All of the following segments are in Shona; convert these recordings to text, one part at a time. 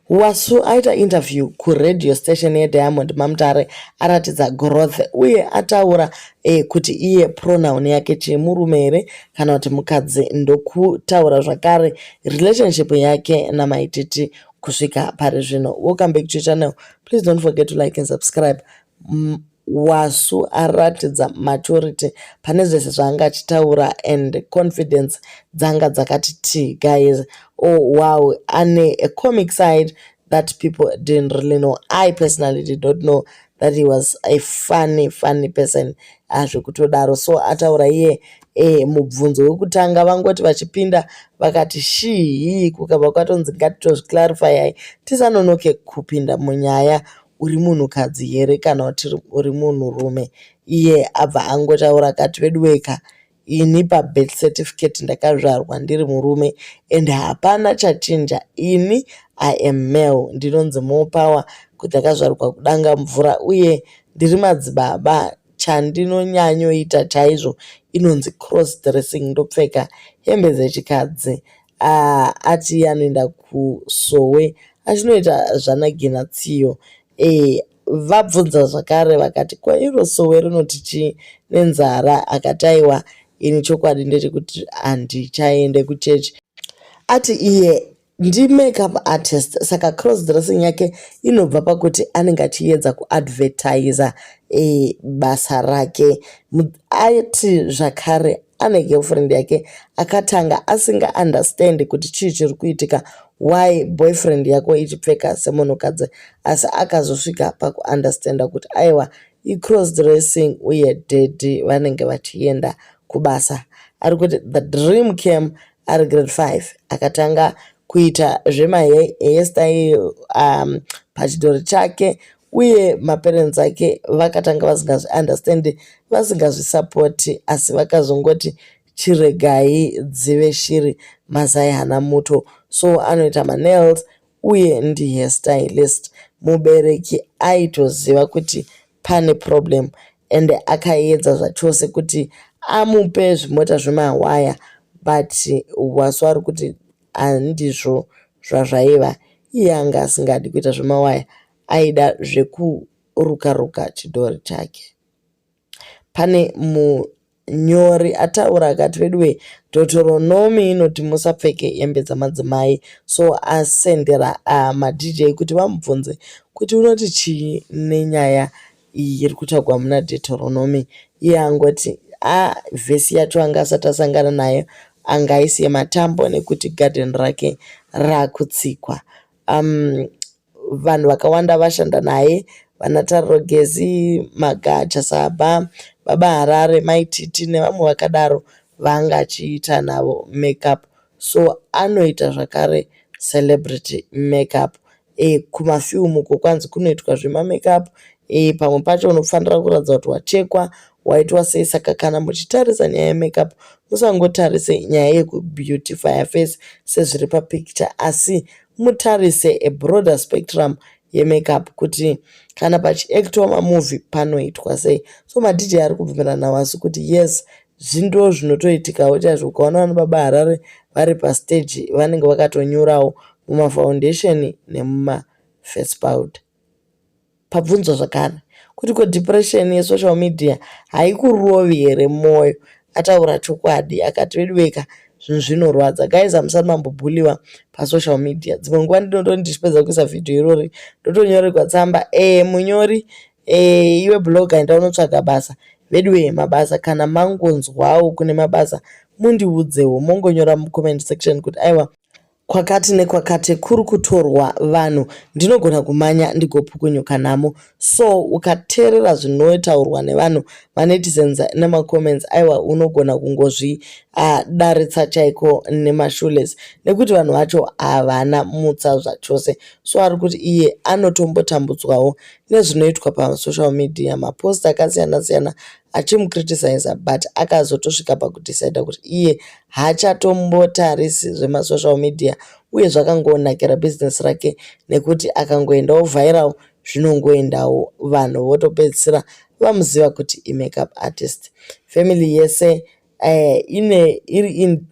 Wasu aita interview kuradio station yeDiamond Mamutare, aratidza growth uye ataura kuti iye pronoun yake chii, murume here kana kuti mukadzi, ndokutaura zvakare relationship yake naMaiTiti kusvika pari zvino. Welcome back to your channel. Please don't forget to like and subscribe. Wasu aratidza maturity pane zvese zvaanga achitaura and confidence dzanga dzakati ti, guys. Oh wow, ane a comic side that people didn't really know. I personally did not know that he was a funny, funny person zvekutodaro. So ataura iye mubvunzo wekutanga vangoti vachipinda vakati shii, kukabva kwatonzi ngatitozviclarifyai tisanonoke kupinda munyaya, uri munhukadzi here kana kuti uri munhurume? Iye abva angotaura akati, "Veduweka, ini pabirth certificate ndakazvarwa ndiri murume and hapana chachinja. Ini I am male, ndinonzi More Power, kuti ndakazvarwa kudanga mvura uye ndiri madzibaba. Chandinonyanyoita chaizvo inonzi cross dressing, ndopfeka hembe dzechikadzi." Ati iye anoenda kusowe achinoita zvanagina tsiyo. Vabvunza zvakare vakati, "Ko iro sowe rinoti chii nenzara?" Akati, "Aiwa, ini chokwadi ndechekuti handichaende kuchechi." Ati iye ndimakeup artist, saka cross dressing yake inobva pakuti anenge achiedza kuadvertisa basa rake. Ati zvakare ane girlfriend yake akatanga asingaunderstand kuti chii chiri kuitika, why boyfriend yako ichipfeka semunhukadzi, asi akazosvika pakuunderstanda kuti aiwa, icross dressing uye daddy vanenge vachienda kubasa. Ari kuti the dream came ari grade 5, akatanga kuita zvemahairstyle pachidhori chake uye maparents ake vakatanga vasingazviunderstandi, vasingazvisapoti, asi vakazongoti chiregai dzive shiri, mazai haana muto. So anoita manails uye ndihairstylist. Mubereki aitoziva kuti pane problem ende akaedza zvachose kuti amupe zvimota zvemawaya, but Wasu ari kuti handizvo zvazvaiva. Iye anga asingadi kuita zvemawaya, aida zvekuruka-ruka chidhori chake. Pane munyori ataura akati, "Veduwe, Deuteronomy inoti musapfeke hembe dzamadzimai." So asendera maDJ kuti vamubvunze kuti unoti chii nenyaya iyi iri kutaurwa muna Deuteronomy. Iye angoti a vhesi yacho anga asati asangana nayo, anga aisiye matambo nekuti gadheni rake rakutsikwa. Vanhu vakawanda vashanda naye, vana Tariro Gezi, Magacha Saba, Baba Harare, Maititi nevamwe vakadaro vaanga achiita navo makeup. So anoita zvakare celebrity makeup. Kumafilmu uko kwanzi kunoitwa zvemamakeup. Pamwe pacho unofanira kuratidza kuti wachekwa, waitwa sei. Saka kana muchitarisa nyaya yemakeup, musangotarise nyaya yekubeautify face sezviri papicture, asi mutarise a broader spectrum yemakeup kuti kana pachiactwa mamovie panoitwa sei. So maDJ ari kubvumirana naWasu kuti yes, zvindo zvinotoitikawo chaizvo. Ukaona vana Baba Harare vari pastage, vanenge vakatonyurawo mumafoundation nemumaface powder. Pabvunzwa zvakare kuti ko depression yesocial media haikurovi here mwoyo? Ataura chokwadi akati, "Veduweka, zvinhu zvinorwadza." Guys, hamusati mambobhuliwa pasocial media. Dzimwe nguva ndinototi ndichipedza kuisa vhidhiyo irori, ndotonyorerwa tsamba, "Munyori, iwe blogger, enda unotsvaga basa." Veduwe, mabasa, kana mangonzwawo kune mabasa, mundiudzewo, mongonyora mucomment section kuti aiwa, kwakati nekwakati kuri kutorwa vanhu, ndinogona kumanya ndigopukunyuka namo. So ukateerera zvinotaurwa nevanhu, manetizens nemacomments, aiwa, unogona kungozvidaritsa chaiko nemashoelace, nekuti vanhu vacho havana mutsa zvachose. So ari kuti iye anotombotambudzwawo nezvinoitwa pasocial media, mapost akasiyana siyana achimucriticiza, but akazotosvika pakudecida kuti iye haachatombotarisi zvemasocial media uye zvakangonakira bhizinesi rake, nekuti akangoendawo viral zvinongoendawo, vanhu votopedzisira vamuziva kuti imakeup artist. Family yese ine iri in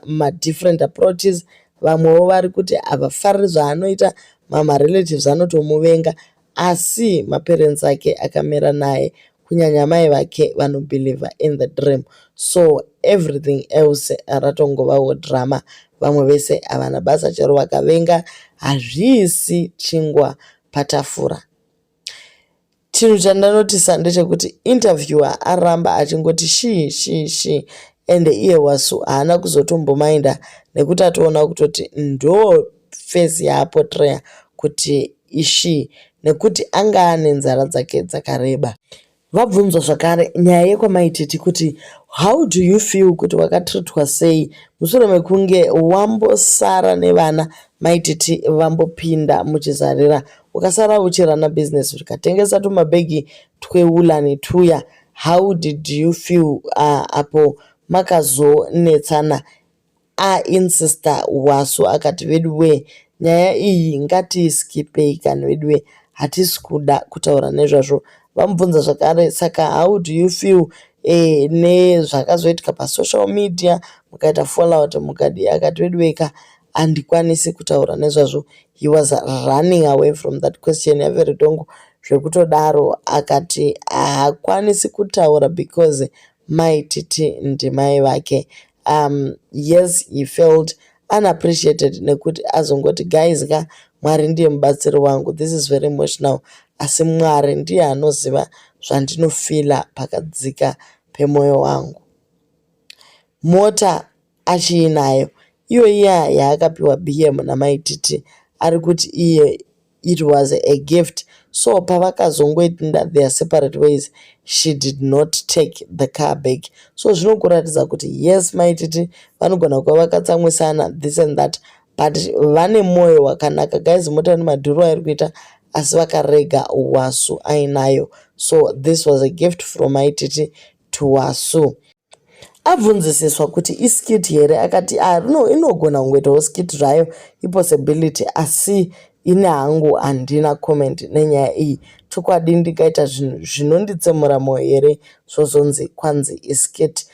madifferent approaches. Vamwewo vari kuti havafariri zvaanoita, mamarelatives anotomuvenga asi maparents ake akamira naye kunyanya mai vake vanobelieva in the dream. So everything else ratongovawo drama. Vamwe vese havana basa chero vakavenga hazviisi chingwa patafura. Chinhu chandanotisa ndechekuti interviewer aramba achingoti she she she ende iye Wasu haana kuzotombomainda nekuti atoona kutoti ndo face yaaportraya kuti ishe nekuti anga ane nzara dzake dzakareba. Vabvunzwa zvakare nyaya yekwaMaititi kuti how do you feel kuti wakatreatwa sei mushure mekunge wambosara nevana Maititi vambopinda muchizarira ukasara uchirana business ukatengesa tumabhegi twewool tuya how did you feel apo makazonetsana ainsista Wasu akati veduwe nyaya iyi ngatiiskipei kani veduwe hatisi kuda kutaura nezvazvo vamubvunza zvakare saka how do you feel nezvakazoitika pasocial media mukaita fallout mukadi akati veduweka handikwanisi kutaura nezvazvo he was running away from that question yaVeridongo zvekutodaro akati haakwanisi kutaura because Maititi ndimai vake yes he felt unappreciated nekuti azongoti guys ka Mwari ndiye mubatsiri wangu this is very emotional asi Mwari ndiye anoziva zvandinofeela pakadzika pemwoyo wangu. Mota achiinayo iyo iya yaakapiwa BM naMaititi ari kuti iye it was a gift so pavakazongoenda their separate ways she did not take the car back so zvinokuratidza kuti yes Maititi vanogona kuva vakatsamwisana this and that but vane mwoyo wakanaka guys mota nemadhuru airi kuita asi vakarega Wasu ainayo so this was a gift from Maititi to Wasu. Abvunzisiswa kuti iskit here akati ah, no inogona kungoitawo skit zvayo ipossibility asi ini hangu handina comment nenyaya iyi chokwadi ndingaita zvinhu zvinonditsemura mwoyo here zvozonzi kwanzi iskit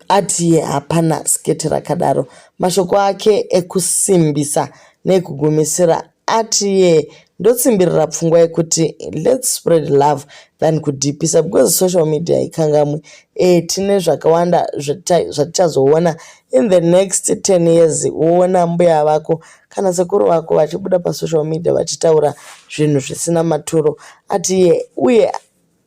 ati hapana skit rakadaro mashoko ake ekusimbisa neekugumisira atiye ndotsimbirira pfungwa yekuti let's spread love than kudhipisa because social media ikangamwe tine zvakawanda zvatichazoona in the next 10 years woona mbuya vako kana sekuru vako vachibuda pasocial media vachitaura zvinhu zvisina maturo atiye uye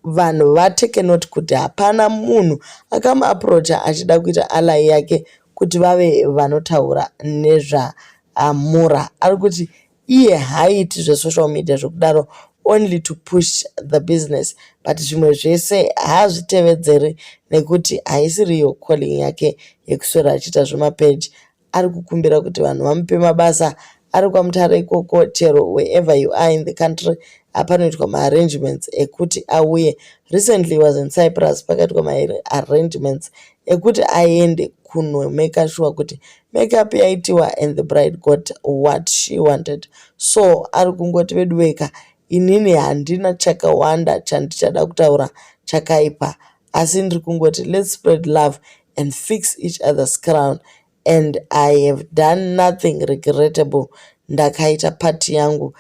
vanhu vatake note kuti hapana munhu akamuapproacha achida kuita ally yake kuti vave vanotaura nezvaMura ari kuti iye haaiti zvesocial media zvekudaro only to push the business but zvimwe zvese haazvitevedzeri nekuti haisiriyo calling yake yekuswera achiita zvemapeji ari kukumbira kuti vanhu vamupe mabasa ari kwaMutare ikoko chero wherever you are in the country panoitwa maarrangements ekuti auye recently was in Cyprus pakaitwa maarrangements ekuti aende kunomake sure kuti makeup yaitiwa and the bride got what she wanted so ari kungoti veduweka inini handina chakawanda chandichada kutaura chakaipa asi ndiri kungoti let's spread love and fix each other's crown and I have done nothing regrettable ndakaita part yangu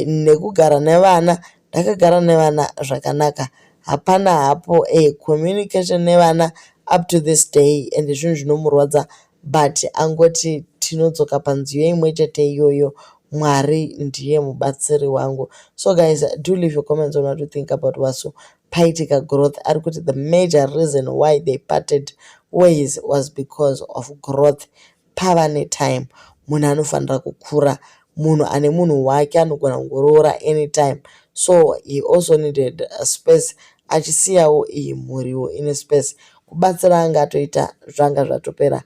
nekugara nevana ndakagara nevana zvakanaka hapana hapo communication nevana up to this day ende zvinhu zvinomurwadza but angoti tinodzoka panziyo imwe chete iyoyo Mwari ndiye mubatsiri wangu so guys do leave your comments on what you think about Wasu paitika growth ari kuti the major reason why they parted ways was because of growth pava netime munhu anofanira kukura munhu ane munhu wake anogona kungoroora anytime so he also needed a space achisiyawo iyi mhuriwo ine space kubatsira anga atoita zvanga zvatopera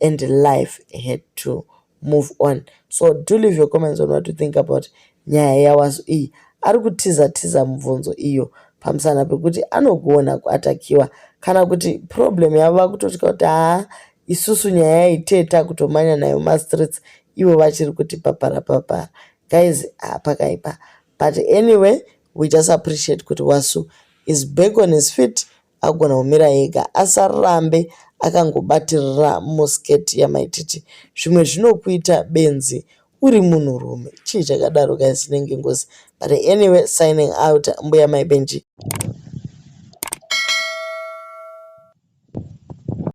and life had to move on so do leave your comments on what you think about nyaya yaWasu iyi ari kutiza tiza mubvunzo iyo pamusana pekuti anogona kuattackiwa kana kuti problem yavo vakutotya kuti haa isusu nyaya iyi teta kutomanya nayo mumastreets ivo vachiri kuti papara papara guys hapakaipa but anyway we just appreciate kuti Wasu is back on his feet. Akugona kumira ega asarambe akangobatirira muskirt yaMai Titi. Zvimwe zvinokuita benzi uri munhurume. Chii chakadaro guys, chinenge ngozi. But anyway, signing out, mbuya Mai Benji.